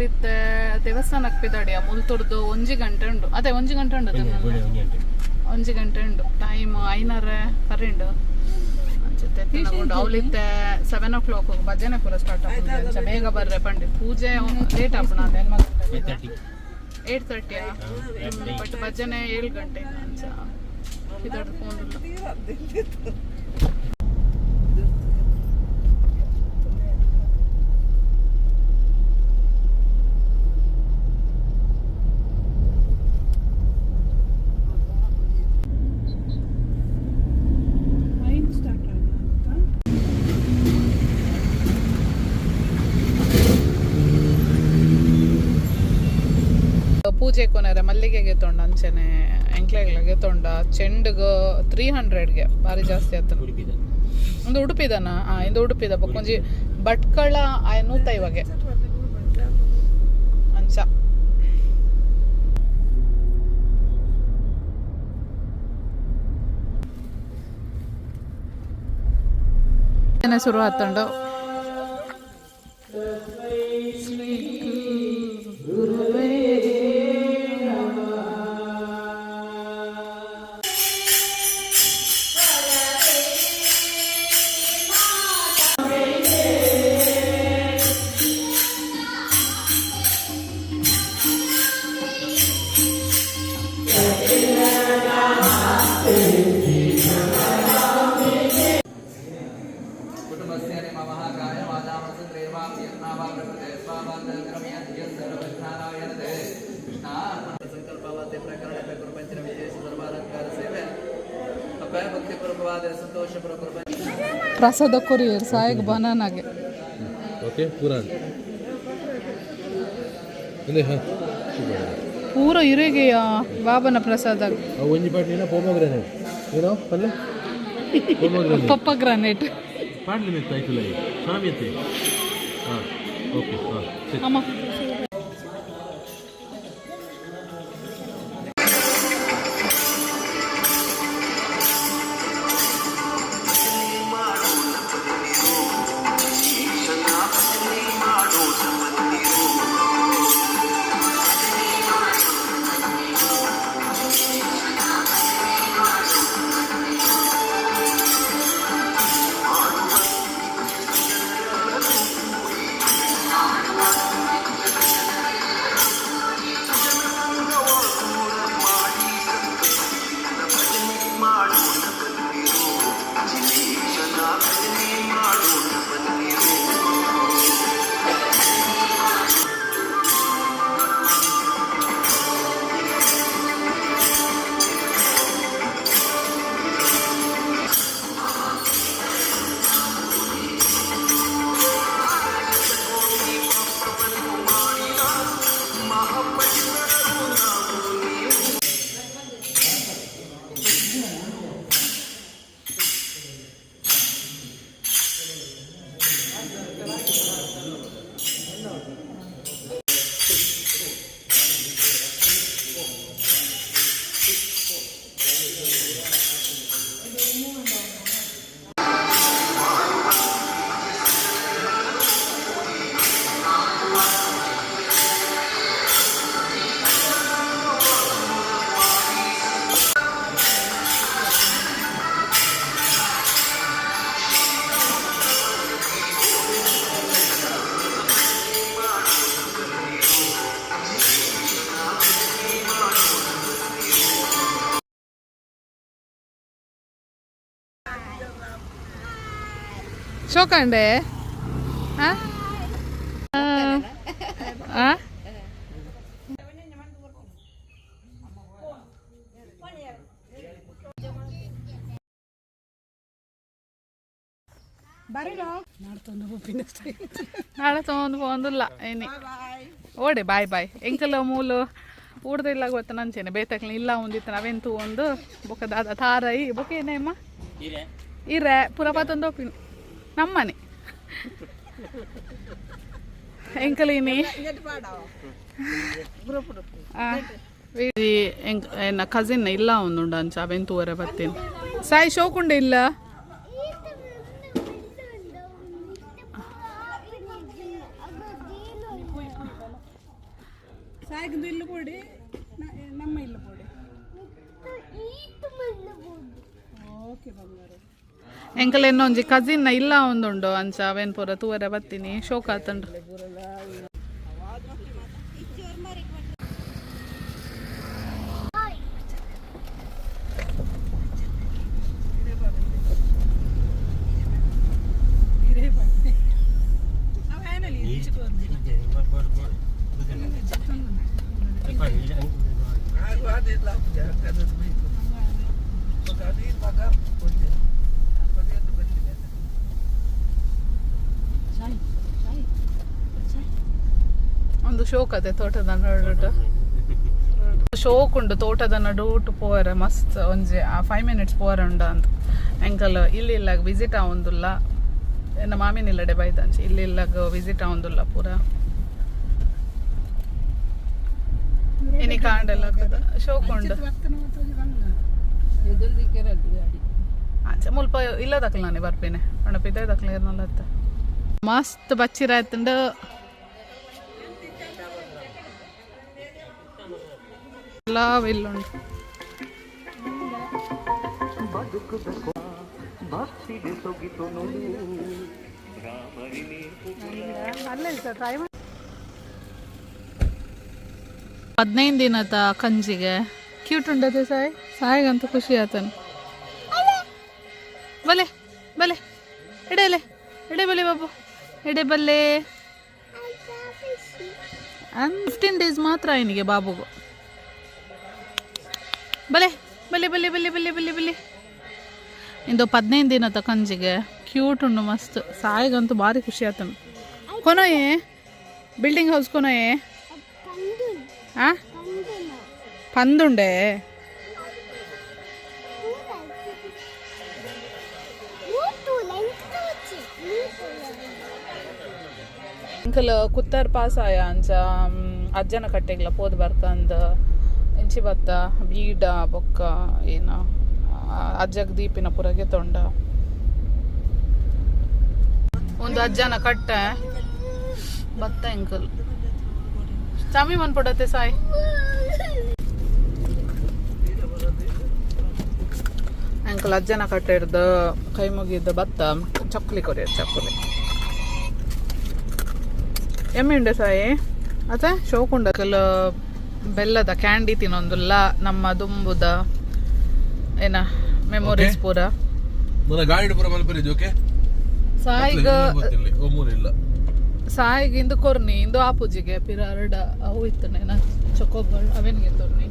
ಇತ್ತೆ ದೇವಸ್ಥಾನಕ್ಕೆ ಪಿದಾಡಿಯ. ಮುಲ್ತುರ್ದು 1 ಗಂಟೆ ಉಂಡು. ಅದೇ, 1 ಗಂಟೆ ಉಂಡು. 1 ಗಂಟೆ ಉಂಡು. ಟೈಮ್ ಐನರೆ ಕರಿಂಡು. ಅಂಚೆ ಅವಲಿತ್ತೆ 7 ಓ ಕ್ಲಾಕ್ ಭಜನೆ ಪೂರ ಸ್ಟಾರ್ಟ್ ಆಪುಂಡು. ಅಂಚ ಬೇಗ ಬರ್ರೆ ಪಂಡಿ. ಪೂಜೆ ಲೇಟ್ ಆಪುಂಡು. 8:30, ಬಟ್ ಭಜನೆ 7 ಗಂಟೆ. ಅಂಚ ಪಿದಾಡ್ದು ಪೋಂಡುಲ್ಲ. ಸ್ಟಾರ್ಟ್ ಅಂತ. ಪೂಜೆ ಕೊನೆರೆ ಮಲ್ಲಿಗೆಗೆ ತೊಂಡ, ಅಂಚನೆ ಎಂಕ್ಲೆಗ್ಲಗೆ ತೊಂಡ. ಚೆಂಡುಗ್ 300ಗೆ, ಬಾರಿ ಜಾಸ್ತಿ ಆತ. ಒಂದು ಉಡುಪಿದನ? ಆ, ಇಂದು ಉಡುಪಿದ. ಬೊಕ್ಕೊಂಜಿ ಭಟ್ಕಳ ಆಯ 150ಗೆ ಅಂಚ. ಶುರು ಆತಂಡು. ಶ್ರೀ ಗುರುವೇ. ಕುಟುಂಬಸ್ಯ ನಿಮ್ಮ ಮಹಾಕಾಯ ವಾದಾಮಸಂದ್ರೇವಾಂ ಯತ್ನಾವಾ ಪ್ರಕೃತೆ ಸ್ವಾವಾಂತರಮ್ಯ ಸರ್ವಜ್ಞಾನಾಯನತೆ ಕೃಷ್ಣ ಸಂಕಲ್ಪವಾದ್ಯ ಪ್ರಕರಣ ಪ್ರಪಂಚನ ವಿಶೇಷ ಸರ್ವಾಲಂಕಾರ ಸೇವೆ ಅಪಾಯ ಭಕ್ತಿ ಪೂರ್ವಕವಾದ ಸಂತೋಷ ಪೂರ್ವಕ. ಪ್ರಸಾದ ಕೊರಿಯರ್ ಸಾಯಿಗ್ ಬನಾನಾಗೆ. ಓಕೆ, ಪೂರ ಇಂದೆ. ಹಾಂ. ಪೂರ ಇರೆಗೆಯಾ ಬಾಬನ ಪ್ರಸಾದ. ಅವು ಒಂಜಿ ಪಾಡ್ಲಿನ ಪೋಮೋಗ್ರಾನೇಟ್ ಏನೋ ಪಲ್ಲೆ, ಪೋಮೋಗ್ರಾನೇಟ್. Papa granite. ಪಾಡ್ಲಿ ಮೆತ್ತ ಆಯ್ತಲ್ಲ ಸ್ವಾಮಿ ಅತ್ತೆ. ಹಾಂ, ಓಕೆ, ಹಾಂ, ಸರಿ. ಅಮ್ಮ. ಶೋಕಂಡೆ. ಆ ಆ. ನಾಳೆ ತೊಗೊಂಡು ಪೋಂದುಲ್ಲ ಏನಿ. ಓಡೆ, ಬಾಯ್ ಬಾಯ್. ಎಂಕಲ ಮೂಲು ಊರ್ದ ಗೊತ್ತ ನಂಚೇನೆ ಬೇತಕ್ಲ ಇಲ್ಲ. ಒಂದಿತ್ತು ನಾವೆಂತು ಒಂದು ಬೊಕ್ಕ ದಾದ ತಾರೈ ಬೊಕ್ಕ ಏನೇಮ್ಮ ಇರೆ ಪೂರ ಪತ್ತೊಂದು ಒಪ್ಪಿನ ನಮ್ಮನೆ ಎಂಕಲಿನಿ. ಎನ್ನ ಕಸಿನ್ ಇಲ್ಲ ಒಂದುಂಡು. ಅಂಚ ಅವೆಂತೂವರೆ ಬತ್ತೀನಿ. ಸಾಯಿ ಶೋಕುಂಡೆ ಇಲ್ಲ. ಸಾಯಿಗಿಂದು ಇಲ್ಲು ಪೋಡಿ, ನಮ್ಮ ಇಲ್ಲು ಪೋಡಿ. ಓಕೆ ಬಂಗಾರ. ಎಂಕಲ್ ಇನ್ನೊಂಜಿ ಕಸಿನ್ ಇಲ್ಲ ಒಂದುಂಡು ಅಂಚ ಅವೇನ್ ಪೂರ ತೂವರೆ ಬತ್ತೀನಿ ಶೋಕ್ ಆತಂಡ್ರು. ಒಂದು ಶೋಕ್ ಅದೇ ತೋಟದ ನಡುಟು ಶೋಕ್ ಉಂಡು. ತೋಟದ ನಡುಟು ಪೋರೆ ಮಸ್ತ್ ಒಂಜಿ 5 ಮಿನಿಟ್ಸ್ ಪೋರೆ ಉಂಡು ಅಂತ. ಎಂಕಲ್ ಇಲ್ಲಿ ಇಲ್ಲಾಗ ವಿಸಿಟ್ ಆವೊಂದುಲ್ಲ. ಎನ್ನ ಮಾಮಿನ ಇಲ್ಲಡೆ ಬೈದಂಚಿ ಇಲ್ಲಿ ಇಲ್ಲಾಗ ವಿಸಿಟ್ ಆವೊಂದುಲ್ಲ ಪೂರ. ಇನಿ ಕಾಂಡೆಲ್ಲ ಶೋಕ್ ಉಂಡು. ಅಂಚೆ ಮುಲ್ಪ ಇಲ್ಲ ದಕ್ಲ ನಾನೇ ಬರ್ಪೇನೆ ಪಂಡ ಪಿದಾಯ್ ದಕ್ಲ ಇರ್ನಲ್ಲ. ಮಸ್ತ್ ಬಚ್ಚಿರ ಆಯ್ತಂಡು. ಎಲ್ಲ ಇಲ್ಲುಂಟು. 15 ದಿನದ ಕಂಜಿಗೆ ಕ್ಯೂಟ್ ಉಂಡದೆ ಸಾಯಿ. ಸಾಯಿಗಂತೂ ಖುಷಿ ಆತನು. ಬಲೆ ಬಲೆ ಎಡೆಲೆ ಎಡೆ ಬಲೆ ಬಾಬು ಎಡೆ ಬಲ್ಲೆ. 15 ಡೇಸ್ ಮಾತ್ರ ಅವನಿಗೆ ಬಾಬುಗೂ. ಬಲೆ ಬಲೆ ಬಲೆ ಬಲೆ ಬಲೆ ಬಲೆ ಬಲೆ. ಇಂದು 15 ದಿನದ ಕಂಜಿಗೆ ಕ್ಯೂಟ್ ಉಂಡು ಮಸ್ತ್. ಸಾಯಿಗಂತೂ ಭಾರಿ ಖುಷಿ ಆತನು. ಕೊನೊಯೆ ಬಿಲ್ಡಿಂಗ್ ಹೌಸ್ ಕೊನೊಯೆ. ಆ ಪಂದುಂಡೆ. ಅಂಕಲ್ ಕುತ್ತಾರ್ ಪಾಸ್ ಆಯ. ಅಂಚ ಅಜ್ಜನ ಕಟ್ಟೆಗ್ಲ ಪೋದು ಬರ್ಕಂದ್ ಇಂಚಿ ಬತ್ತ ಬೀಡ ಬೊಕ್ಕ ಏನ ಅಜ್ಜಗ್ ದೀಪಿನ ಪುರಗೆ ತೊಂಡ. ಒಂದು ಅಜ್ಜನ ಕಟ್ಟೆ ಬತ್ತ ಅಂಕಲ್ ಚಾಮಿ ಮನ್ಪಡತ್ತೆ ಸಾಯಿ. ಅಂಕಲ್ ಅಜ್ಜನ ಕಟ್ಟೆ ಹಿಡ್ದು ಕೈ ಮುಗಿದ ಬತ್ತ ಚಕ್ಕುಲಿ ಕೊರಿಯರ್. ಚಕ್ಕುಲಿ ಎಮ್ಮೆ ಉಂಡೆ ಸಾಯಿ ಅತ್ತ ಶೋಕುಂಡ. ಕೆಲ ಬೆಲ್ಲದ ಕ್ಯಾಂಡಿ ತಿನ್ನೊಂದುಲ್ಲ ನಮ್ಮ ದುಂಬುದ ಏನ ಮೆಮೊರೀಸ್ ಪೂರ. ನನ್ನ ಗಾಡಿ ಪೂರ ಮಲ್ಪರಿದ್ದು ಓಕೆ. ಸಾಯಿಗ ಮೂರು ಇಲ್ಲ. ಸಾಯಿಗೆ ಇಂದು ಕೊರ್ನಿ ಇಂದು ಆಪೂಜಿಗೆ ಪಿರಾರ್ಡ ಅವು ಇತ್ತು ನೇನ ಚೊಕೋಬಾಲ್ ಅವೇನ್ಗೆ ತೋರ್ನಿ.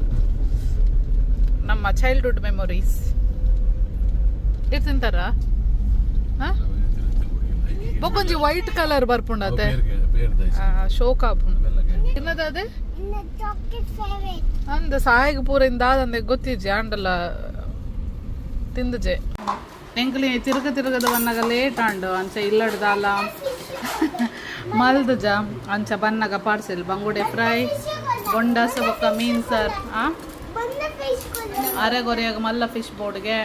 ನಮ್ಮ ಚೈಲ್ಡ್ಹುಡ್ ಮೆಮೊರೀಸ್. ಇದು ತಿಂತಾರ? ಬೊಕ್ಕೊಂಜಿ ವೈಟ್ ಕಲರ್ ಬರ್ಪುಂಡತೆ ಶೋಕ್ ಆಪುಂಡು ತಿನ್ನದಾದೆ ಅಂದ ಸಾಯಿಗೆ ಪೂರ ಇಂದಾದಂದೆ ಗೊತ್ತಿಜ್ಜಿ ಆಂಡಲ ತಿಂದುಜೆ. ಎಂಕ್ಲಿ ತಿರುಗ ತಿರುಗದ ಬನ್ನಗ ಲೇಟ್ ಆಂಡು. ಅಂಚ ಇಲ್ಲಡ್ದಾಲ ಮಲ್ದುಜ. ಅಂಚ ಬನ್ನಗ ಪಾರ್ಸೆಲ್ ಬಂಗುಡೆ ಫ್ರೈ, ಬೊಂಡಾಸ ಬೊಕ್ಕ ಮೀನ್ ಸರ್. ಆ ಅರೆಗೊರೆಯಾಗ ಮಲ್ಲ ಫಿಶ್ ಬೋರ್ಡ್ಗೆ.